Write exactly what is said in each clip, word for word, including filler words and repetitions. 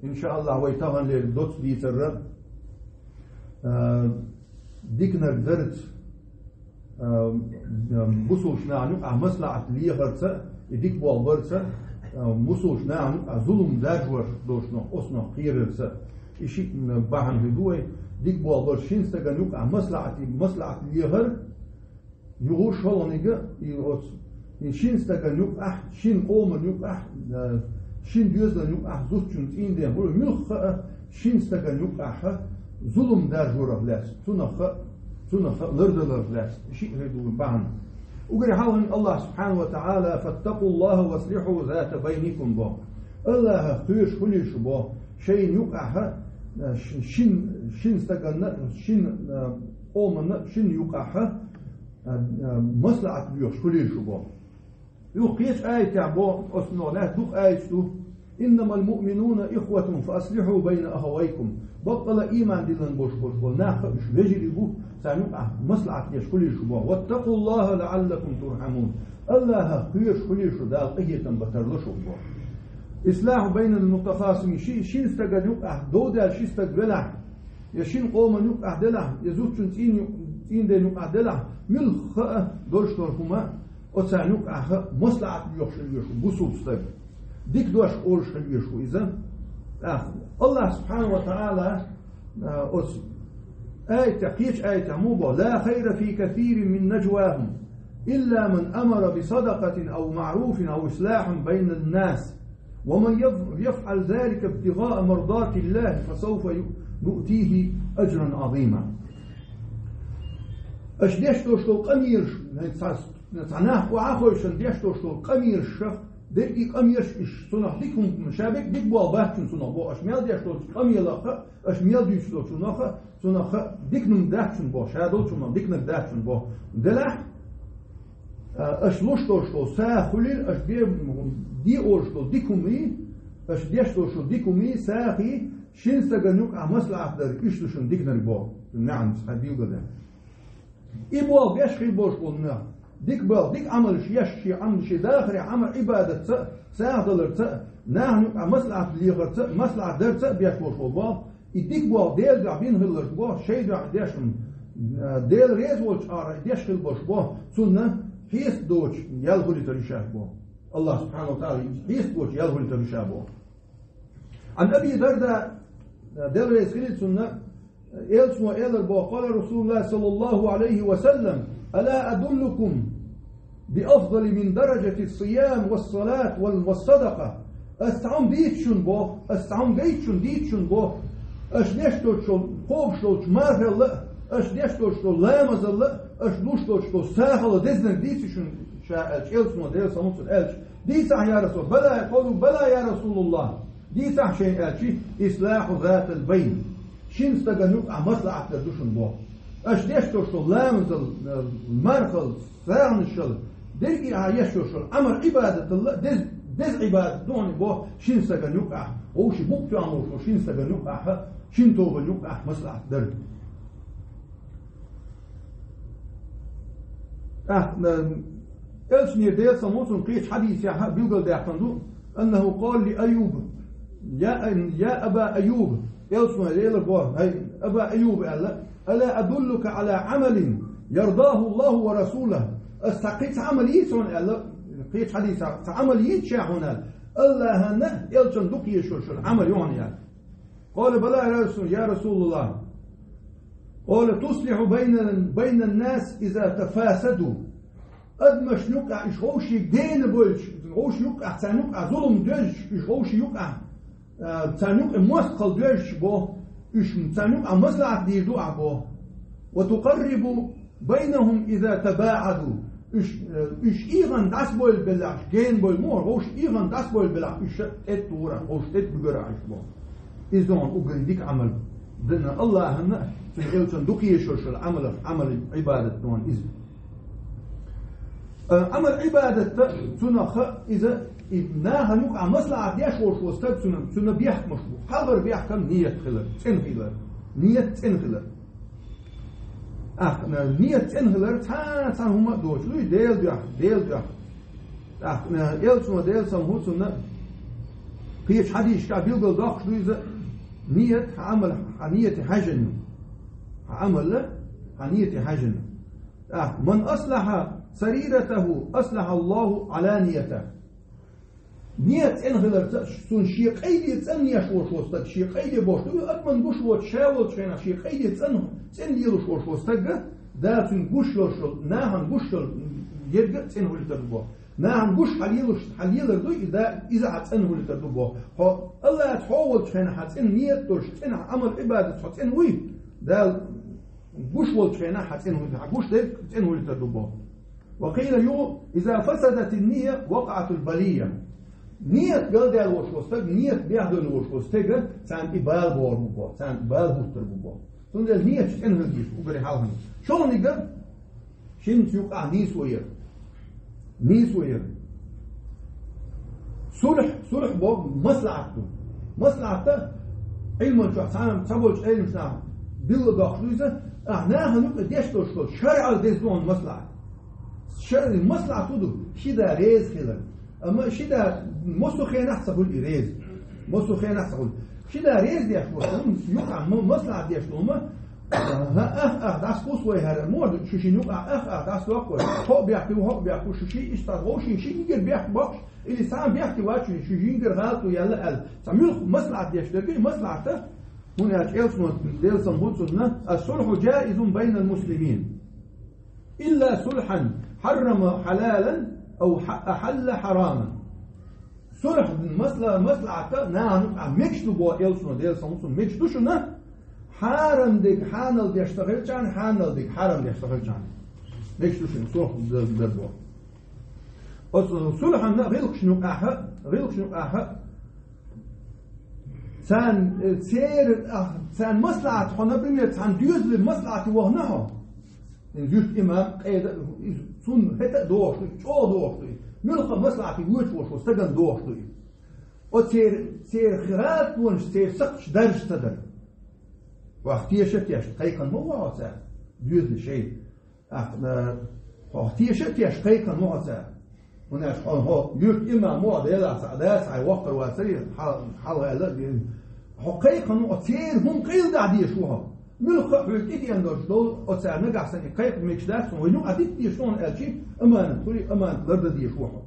Иншааллахь, вай таханлера доцца дийцар, а, диканиг дарца, а, бусулба нахана юкъахь маслаӀат лехарца, и дика болх барца, а, бусулба нахана юкъахь зулам даржорах долчунах, оцунах кхерарца. И шиъ бахьана хир ду вай, дика болх барца, шин стагана юкъахь маслаӀат, маслаӀат лехар, юха шолгӀаниг, и оцу, и шин стагана юкъахь, шин къомана юкъахь, э, шин доьзална юкъахь, зудчун, цӀийнан ден, хӀура муьлхха а шин стагана юкъахь зулам даржорах лаьцна, цунах а, цунах а лардаларах лаьцна, шиъ хир ду бахьана. Уггаре хьалха Аллахь субхьанаху ва таӀала: «فاتقوا الله وأصلحوا ذات بينكم», бо. Аллахах кхоьруш хуьлийла шу, бо. Шайна юкъахь, э, ш-, шин, шин стагана, шин, э, къомана, шин юкъахь, а, а, маслаӀат лоьхуш хуьлийла шу, бо. Юха кхечу аятехь бо, оцунах лаьцна дукха аяташ ду: «إنما المؤمنون إخوة فأصلحوا بين أخويكم». Баккъала а ийман диллина болуш болу нах а уьш вежарий бу, царна юкъахь маслаӀат еш хуьлийла шу, бо. «واتقوا الله لعلكم ترحمون». Аллахах кхоьруш хуьлийла шу, Дала къинхетам бан тарло шух, бо. «إصلاح بين المتخاصمين», ши-, шин стагана юкъахь дов даьлла ши стаг велахь, я шин къомана юкъахь делахь, я зудчун, цӀийн ю-, цӀийнан ден юкъахь делахь, муьлхха а долуш долу хӀума, оцарна юкъахь маслаӀат лоьхуш хила веза бусулба стаг. Дика дош олуш хила веза иза. ТӀаккха Аллахь субхьанаху ва таӀала, а, оцу аятехь, кхечу аятехь муха бо: «لا خير في كثير من نجواهم إلا من أمر بصدقة أو معروف أو إصلاح بين الناس». «ومن يف-، يفعل ذلك ابتغاء مرضات الله فسوف نؤتيه أجرا عظيما». Аша деш долуш долу къамелаш, цхьа, цхьа нах охьахевшина деш долуш долу къамелаш, дерриге къамелаш, уьш цунах дика хӀума, ша бекъа дика болх бац шуна цунах, бо, аша мел деш долчу къамелах а, аша мел дуьйцуш долчунах а, цунах а дика хӀума дац шуна, бо, ша долчунах диканиг дац шуна, бо. Делахь, а, аша луш долуш долу сагӀа хуьлийла, аша бе-, де олуш долу дика хӀумий, аша деш долуш долу дика хӀумий, сагӀий, шин стагана юкъахь маслаӀат дар, уьш ду шуна диканиг, бо. НаьӀан цхьа билгалдаьлла. И болх беш хир болуш болу нах, дика болх, дика Ӏамалш еш, шен Ӏамал, шен дахарехь Ӏамал, Ӏибадатца а, сагӀа даларца а, нахана юкъахь маслаӀат лехарца а, маслаӀат дарца а беш болуш болу болх, и дика болх Делан дуьхьа бина хиларш бо, шайн дуьхьа деш, м, а, Дела реза волчу агӀор деш хила болуш бо, цунна хьеста доцуш ял хуьлуьйтур ю шаьш бо. Аллахь субхьанаху ва таӀала хьеста доцуш ял хуьлуьйтур ю ша бо. Ӏан Аби Дарда, Дела реза хилийла цунна, элчано элира бо: «قال رسول الله صلى الله عليه وسلم: ألا أدلكم بأفضل من درجة الصيام والصلاة وال-، والصدقة». Ас цхьа хӀума дийца шуна, бо, ас цхьа хӀума гайта шуна, дийца шуна, бо, аш деш долчу кхобуш долчу мархалла а, аш деш долчу ламазалла а, аш луш долчу сагӀалла дезаниг дийца шуна, ша аьлча, элчано, Дела салам хуьлда цунна, аьлча, дийцахь, я Расул, бала, къалу, бала, я Расулаллах. Дийцахь шайна аьлча, ислахьу затал байна. Шин стагана юкъахь маслаӀат дар ду шуна боху. Аша деш долуш долу ламазал, э, мархал, сагӀанашал, дерриге а еш йолуш йолу Ӏамал Ӏибадаталла, дез-, деза Ӏибадат ду хьуна боху шин стагана юкъахь. Вовши букъ тоьхна волуш волу шин стагана юкъахь, шин тобанна юкъахь маслаӀат дар. ТӀаккха, э, элчане, Дела салам хуьлда цунна, кхечу хьадисехь билгалдаьккхина ду, أنه قال لأيوب: يا، يا أبا أيوب, элчано элира боху: «ХӀай, Аба Айюб, аьлла, ألا أدلك على عمل يرضاه الله ورسوله؟ Ас цхьа кхин цхьа Ӏамал йийца хьуна», аьлла, кхечу хьадисехь, «цхьа Ӏамал йийца ша хьуна», аьлла, Аллахьана элчанна дукха езаш йолу Ӏамал ю хьуна, аьлла. قال: بلى يا رسول، يا رسول الله. قال: تصلح بين، بين الناس إذا تفاسدوا. Адамашна юкъахь уьш вовшийн гена бойлуш, вовшийн юкъахь, царна юкъахь зулам доьжуш, уьш вовшийн юкъахь, а, царна юкъахь мостагӀалла доьжуш бо, уьш царна юкъахь маслаӀат дийр ду ахь бо. وتقرب بينهم إذا تباعدوا. Уьш, э, уьш ийгӀан дӀасабойла белахь, гена бойла мо, вовшийн ийгӀан дӀасабойла белахь, уьш тӀетта вуьгур ахь, вовшийн тӀетта буьгур ахь уьш бо. Иза ду хьуна уггар дика Ӏамал. Дина Аллахьана, цуьнан элчанна дукха езаш йолу Ӏамалах, Ӏамал, Ӏибадат ду хьуна иза. Э, Ӏамал Ӏибадатта цунах иза, и нахана юкъахь маслаӀат деш волуш волу стаг цуьнан, цуьнан бехкамаш бу. Хьалхара бехкам ният хилар, цӀена хилар. Ният цӀена хилар. ТӀаккха, э, ният цӀена хилар цхьа, цхьана хӀума а доцуш, луй, Делан дуьхьа, Делан дуьхьа. ТӀаккха, э, элчано, Делан салам хуьлда цунна, Кхечу хьадисашкахь билгалдоккхуш ду иза: ният хьан Ӏамал, хьан нияте хьаьжжина ю. Хьан Ӏамал хьан нияте хьаьжжина ю. ТӀаккха: «Ман аслахьа сариратаху, аслахьа Аллаху аланиятаху». Ният цӀена хиларца, цунна шен къайле цӀанъеш волуш волу стаг, шен къайле бохуш ду, адамна гуш воцуш, ша волчу хенахь шен къайле цӀена, цӀена лелош волуш волу стаг, Дала цуьнга гуш йолуш йолу, нахана гуш йолу ерг а цӀена хуьлуьйтур ду боху. Нахана гуш хьан лелош, хьан лелар ду, и да, иза хьан цӀена хуьлуьйтур ду боху. Хьо АллахӀца хьо волчу хенахь хьан цӀена ният долуш, цӀена Ӏамал-Ӏибадатца хьо цӀена вуй, Дала гуш волчу хенахь хьан цӀена хуьлуьйтур, хьан гуш дерг цӀена хуьлуьйтур ду боху. Ва къийла юкъа: «Иза фасадатин ния, вакъаъатул балия». Ният галдаьлла волуш волу стаг, ният бехдевлла волуш волу стега, царна и бала богӀур бу боху, царна и бала хӀуттур бу боху. Цундела ният цӀена хила деза уггаре хьалхана. ШолгӀаниг, шинца юкъахь нийсо яр. Нийсо яр. Сулхь, сулхь боху маслахьат ду. Маслахьат а Ӏилман чохь цхьана, цхьаболчу Ӏеламнаха билгалдоккхуш ду иза, ахь нахана юкъа деш долуш долу шарӀал деза ду хьуна маслахьат. ШарӀи маслахьат хӀун ду? Ши да реза хилар. Амма ши да массо а хенахь ца хуьлу и реза. Массо а хенахь ца хуьлу. Ши да реза деш волу хӀума юкъахь ма-, маслахьат деш долу хӀума, ах, ах, дӀасакхуссу вай хӀара, ма ду, шу шина юкъахь ах, ах, дӀасадоккху вай. ХӀокху бехке ву, хӀокху бехке ву, шу ши иштта вовшийн ши йингар бехк боккхуш, или цхьа бехке вац шу, шу йингар гӀалат ву яьлла аьлла. Цхьа муьлхха маслахьат деш дерг, и маслахьат а, хӀунда аьлча Элчано, Делан салам хуьлда цунна: «Ас-сулхьу джаизун байнал муслимин. Илла сулхьан хьаррама хьалалан ау хьа-, ахьалла хьараман». Сулхь, масла-, маслахьат а нахана юкъахь мегаш ду боху Элчано, Делан салам хуьлда цунна, мегаш ду шуна, хьарам дерг хьанал деш ца хилчахьана, хьанал дерг хьарам деш ца хилчахьана. Мегаш ду шуна сулхь д-, д-, боху. Оцу сулхьанна гӀиллакхашна юкъахь а, гӀиллакхашна юкъахь а, царна, э, церан, а, царна маслахьат хьо, например, цхьана доьзалера маслахьате вахана хьо. Юьртан имам къеда, иза цунна хӀета а догӀуш ду, чӀогӀа догӀуш ду и. Муьлхха маслахьате воьдуш волуш волу стагана догӀуш ду и. Оцу церан, церан хиратонаш, церан сакхташ даржа ца дара. Ваха теша а тешна, кхайкхина ма ву хьо цара, доьзале шайн. ТӀаккха, э, хьо теша а тешна, кхайкхина ма ву хьо цара. ХӀунда аьлча хьо, хьо юьртан имам ву хьо, Делахь цхьа а дас хьайн воккхар вацара, хьал-, хьалхаьлла а дийна. Хьо кхайкхина ву хьо, церан хӀума къайладахьа дезаш ву хьо. Муьлхха а хьоьга тӀедеана долуш долу оцара нагахь санна и кхайкха мегаш дац хьуна, вайна юкъахь дита дезаш ду хьуна аьлчи, аманат хуьлий, аманат лардан дезаш ву хьо.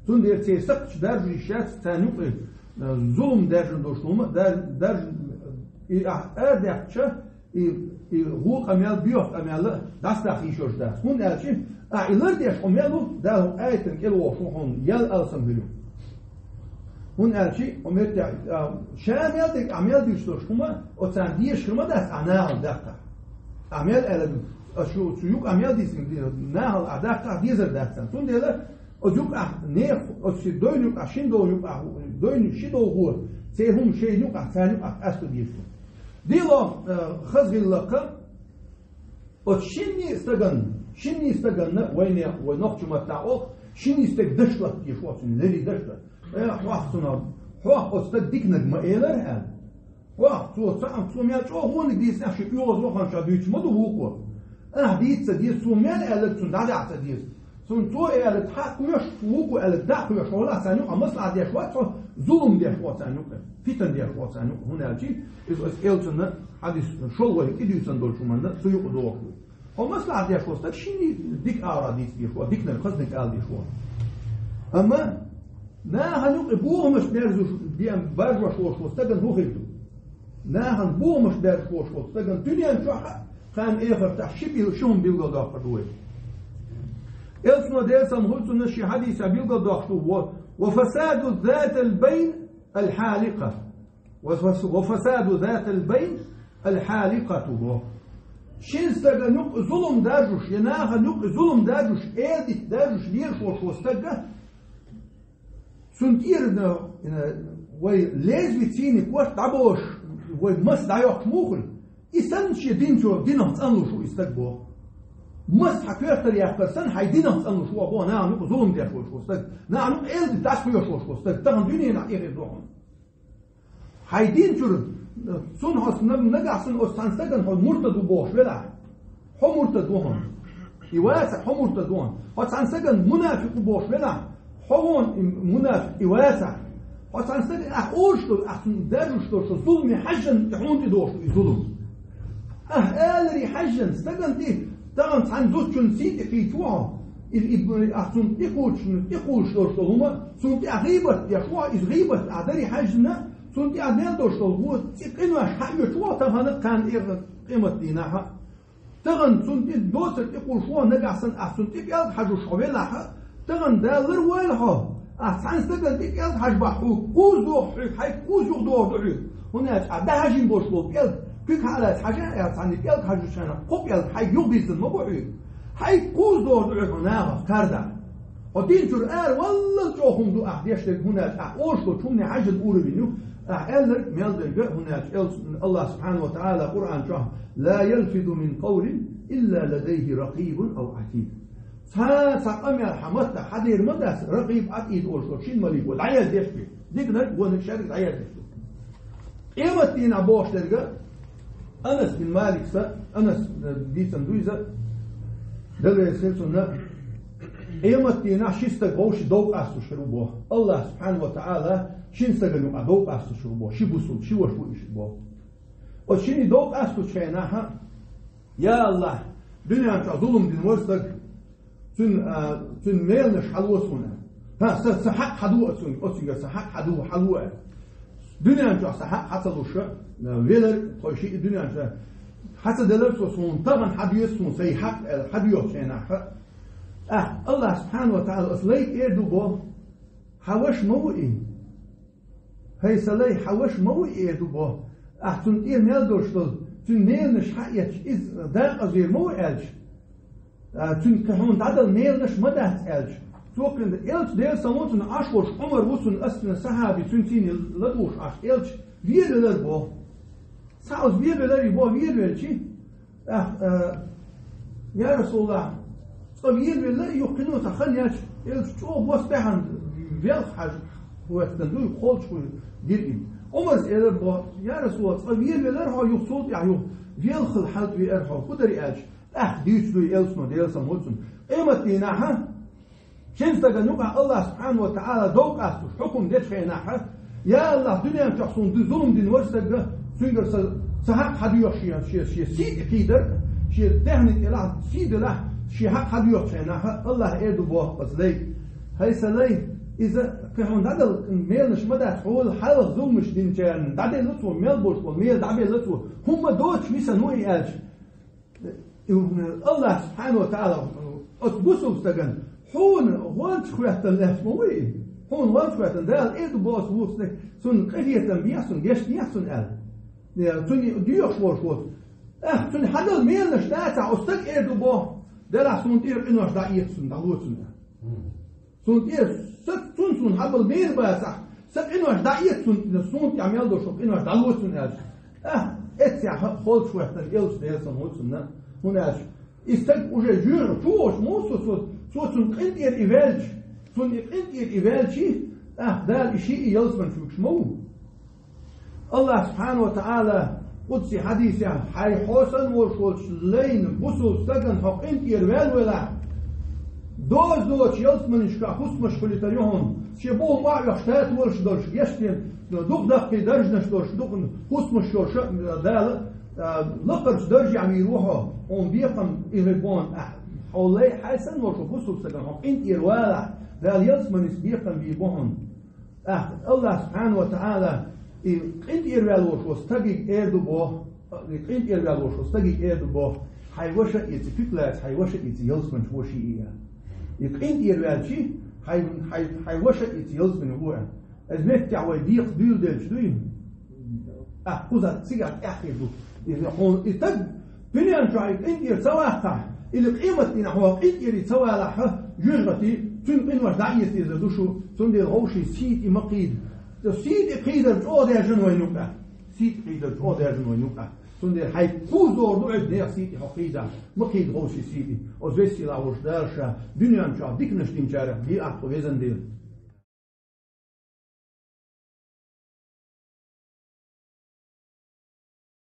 Цундела церан сакхташ даржа йиш яц, царна юкъа, э, зулам даьржина долуш хӀума, дар-, даржа, и ахь арадаьккхича, и, и гӀо къамел, боьха къамел дӀасадаха йиш йолуш дац. ХӀунда аьлча ахь и лардеш хьо мел ву, Дала хӀокху аятан кӀел вохуш ву хьуна, ял алсам хир ю. ХӀунда аьлча хьо меттехь, а, ша мел дерг ахь мел дуьйцуш долуш хӀума, оцарна дезаш хир ма дац ахь нахала даккхахь. Ахь мел аьлла, ас шу, цу юкъа мел дийцина, нахала ахь даккхахь дезар дац царна. Цундела оцу юкъахь нехан, оцу ши дойна юкъахь, шина дойна юкъахь, дойна ши дойна гӀо, церан хӀума шайна юкъахь, царна юкъахь къасто дезаш ду. Дило, э, хаза гӀиллакх, оцу шинний стаган, шинний стаганна, вайне, вай нохчийн маттахь олу, шинний стаг даш латта дезаш ву цунна, леррина даш латта. Э, хьох цунах, хьох оцу стаг диканиг ма элира аьлла. Ваха, цо цхьаъ, цо мел чӀогӀа вониг дийцина, ахь ши оьгӀаз вахана ша дуьйцуш ма ду вукхо. Ахь дийца ца деза, цо мел аьлларг цунна дӀадахьа ца деза. Цунна цо аьлларг хьакхоьхьуш, вукхо аьлларг дӀакхоьхьуш, хьо лаьцна царна юкъа маслахьат деш вац хьо, зулам деш вац царна юкъа, фитан деш вац царна юкъа. ХӀунда аьлча иза оцу Элчанан хьадис, шолгӀа кӀи дуьйцун долчу хӀуманна цу юкъа догӀуш ду. Хьо маслахьат деш волу стаг шинний дика агӀор дийца дезаш ву, диканиг, хазаниг ала дезаш ву. Амма нахана юкъа бохамаш берзуш, бен баржош волуш волу стагана хӀун хир ду? Нахана бохамаш берзош волуш волу стагана дуьнен чохь а, кхана эхартахь ши бил-, ши хӀума билгалдоккхур ду вай. Элчано, Делан салам хуьлда цунна, шен хьадисехь билгалдоккхуш ду: «Ва, ва фасаду затал байн ал-хьаликъа». Ва фас-, ва фасаду затал байн ал-хьаликъату боху. Шина стагана юкъа зулам даржуш, я нахана юкъа зулам даржуш, эладита даржуш лелаш волуш волу стаг, цунна тӀера, э, вай лезвица, цийний корта дӀаболуш, вай мас дӀайоккхуш муха хуьлу? И санна шен динчо динах цӀанлуш ву и стаг боху. Мас хьан коьртара яккхар санна, хьайн динах цӀанлуш ву боху нахана юкъа зулам деш волуш волу стаг. Нахана юкъа эладита дӀасакхоьхьуш волуш волу стаг. Тахана дуьненахь тӀехир ду хьуна. Хьайн дин чуьра, цунна хьо нагахь санна оцу цхьана стагана хьо муртад ву бохуш велахь, хьо муртад ву хьуна. И вацахь, хьо муртад ву хьуна. Хьо цхьана стагана мунафикъ ву бохуш велахь, хьо ву хьуна и мунафикъ, и вацахь. Хьо цхьан стагана ахь олуш долу, ахь цунна даьржуш долу шо зуламе хьаьжжина тӀе хьуна тӀе долуш ду и зулам. Ахь аларе хьаьжжина стагана тӀе, тахана цхьана зудчунна сий тӀе кхийчо хьо. И, и, ахь цунна тӀе кхочушна, тӀе кхочуш долуш долу хӀума, цунна тӀе ахь гӀийбат деш ву хьо, иза гӀийбат ахь даре хьаьжжина, цунна тӀе ахь мел долуш долу вон цӀе къинош хьаоьцуш ву хьо, тахана кхана тӀера къематдийнахь а. Тахана цунна тӀе доцург тӀе кхуьуш ву хьо, нагахь санна ахь цунна тӀе пӀелг хьажош хьо велахь а, тахана Дала ларвойла хьо. Ахь цхьана стагана тӀе пӀелг хьажа бахь хьоьга кхузза догӀу хьоьга, хьайга кхузза юхадогӀур ду хьоьга. ХӀунда аьлча ахь дӀахьажийна болуш болу пӀелг, куьг хьалаца хьажа а, цхьана пӀелг хьажучу хенахь кхо пӀелг хьайга юхадийцина ма бу хьоьга. Хьайга кхузза догӀур ду хьоьга хьо нахах кхардахь. Хьо динчуьра ара валлал чӀогӀа хӀума ду ахь деш дерг, хӀунда аьлча ахь олуш долчу хӀумане хьаьжжина уровень ю. Ахь аьлларг мел дерг а, хӀунда аьлча Элс-, Аллах субхьанаху ва таӀала Къуръан чохь: «Ла ялфизу мин къавлин илла ладайхи ракъибун ав атид». Цхьа, цхьа къамел хьан маттахь хьан дера ма дац, ракъиб, атид олуш долу шина малико дӀаяздеш бен. Диканиг, вониг, шериг дӀаяздеш бен. Къематдийнахь бохуш дерг а, Анас бин Малик са, Анас, э, дийцина ду иза, Дала реза хила цунна, къематдийнахь ши стаг вовши дов къастуш хир ву боху. Аллах субхьанаху ва таӀала шина стагана юкъахь дов къастуш хир ву боху. Ши бусулба, ши ваша ву уьш боху. Оцу шине дов къастучу хенахь а: «Я Аллах, дуьнен чохь зулам дина вара стаг, цуьнан, а, цуьнан меланаш хьало суна». «ХӀа, сан, сан хьакъ хьадо оцуьнга, оцуьнга сан хьакъ хьадо, хьало», – аьлла. Дуьнен чохь сан хьакъ хьа ца луш, а, велар, тхо шиъ дуьнен чохь хьа ца делар цо суна, тахана хьадоьшу суна сайн хьакъ аьлла, хьадоьхучу хенахь а. ТӀаккха Аллах субхьанаху ва таӀала оцу лайга эр ду боху: «Хьан ваша ма ву и? ХӀай сан лай, хьан ваша ма ву и?» – эр ду боху. «Ахь цунна тӀера мел долуш долу, цуьнан меланаш хьаэцча, иза дакъазавер ма ву?» – аьлча. «А, цуьнан кхин хьуна дӀадала меланаш ма дац», – аьлча. Цо кхин, Элча, Делан салам хуьлда цунна, Ӏаш волуш Ӏумар ву цунна, ас цуьнан сахьаби, цуьнан сийне ладугӀуш Ӏаш, Элча велавелар боху. Цхьаъ оцу велавелар и боху, велавелчи. ТӀаккха, а: «Я Расулаллах, цкъа велавелла, юха кхин цхьа хан яц». Элча чӀогӀа бос баьхьана велха хьажа хӀоьттина ду, холчахула дира и. Ӏумарс элира боху: «Я Расулаллах, цкъа велавеллара хьо, юха цул тӀаьхьа юха велхал хьалта веара хьо, хӀун дара?» – аьлча. ТӀаккха дуьйцу ду и Элчано, Делан салам хуьлда цунна. Къематдийнахь а шина стагана юкъахь Аллах субхьанаху ва таӀала дов къастуш хьукум дечу хенахь а: «Я Аллах, дуьнен чохь суна ду зулам дина вара стаг, цуьнгара сан, сан хьакъ хьадоьху шен, шен, шен сий тӀе кхийдар, шен даьхни тӀе лахь, сий делахь, шен хьакъ хьадоьхучу хенахь а». Аллах эр ду боху оцу лайга: «ХӀай сан лай, иза кхин хьуна дӀадала меланаш ма дац, хьола хьалха зуламаш динчарна дӀаделла цо, мел болуш болу мела дӀабелла цо, хӀумма доцуш висина ву и», – аьлча. Аллах субхьанаху ва таӀала оцу бусулба стагана: «Хьуна гӀонча хӀоьттина лаьтташ ма ву и? Хьуна гӀонча хӀоьттина, Дала эр ду боху оцу вукху стага, цунна къинхетам бехьа цунна, гечдехьа цунна», – аьлла. Цунна доьхуш волуш воцу. Ахь цунна хьадала меланаш дацахь, оцу стага эр ду боху: «Делахь суна тӀера къинош дӀаэца цунна, дӀало цунна». Цунна тӀе са, цунна суна хьабала мера бацахь, сан къинош дӀаэца цунна, суна тӀехь мел долуш къинош дӀало цунна аьлча. ТӀаккха эццехь холчахӀоьттина Элча, Делан салам хуьлда цунна, хӀунда аьлча и стаг уже жоьжахати чу волуш ма ву цо, цо, цо цунна къинтӀера и ваьлча, цунна и къинтӀера и ваьлчи, тӀаккха Дала и шиъ и ялсамани чу вуьгуш ма ву. Аллах субхьанаху ва таӀала къудси хьадисехь: «Хьайн хьо санна волуш волчу лайна, бусулба стагана хьо къинтӀера ваьлла велахь, доза доцу ялсаманишкахь хӀусамаш хуьлуьйтур ю хьуна, шен бухахь охьаоьхуш тата волуш долуш, гечден дукха даккхий даржанаш долуш, дукха хӀусамаш йолуш а, Дала, а, лакхарчу даржехь вийр ву хьо, хьуна бекхам бийр бу хьуна». Ахь, хьо лай, хьайн санна волуш волчу бусулба стагана хьо къинтӀера валахь, Дала ялсаманица бекхам бийр бу хьуна. ТӀаккха Аллах субхьанаху ва таӀала и къинтӀера ваьлла волуш волчу стагига эр ду боху, и къинтӀера ваьлла волуш волчу стагига эр ду боху: «Хьайн ваша а эций, пуьталаца хьайн ваша а эций, ялсамани чу вовший ийя». И къинтӀера ваьлчи, хьайн, хьайн, хьайн ваша а эций, ялсамани чу вовший ийя. Иза меттехь вай декъаза дуьйладелча дуй? Ахь кхузахь цигахь тӀаьхье ду. Иза хьуна и стаг дуьнен чохь и къинтӀера ца ваккхахь, или къематдийнахь хьо къинтӀера ца валахь, жоьжахати, цуьнан къинош дӀаэца дезар ду шу, цундела вовшийн сий тӀе ма кхийда. Цу сий тӀе кхийдар чӀогӀа даьржина вайна юкъахь. Сий тӀе кхийдар чӀогӀа даьржина вайна юкъахь. Цундела хьайн кхузза догӀур ду хьоьга нехан сий тӀе хьо кхийдахь. Ма кхийда вовшийн сий тӀе. Оцу веза-сийлахь волчу Дала ша дуьнен чохь диканаш динчарах бе ахь тхо, везан Дела.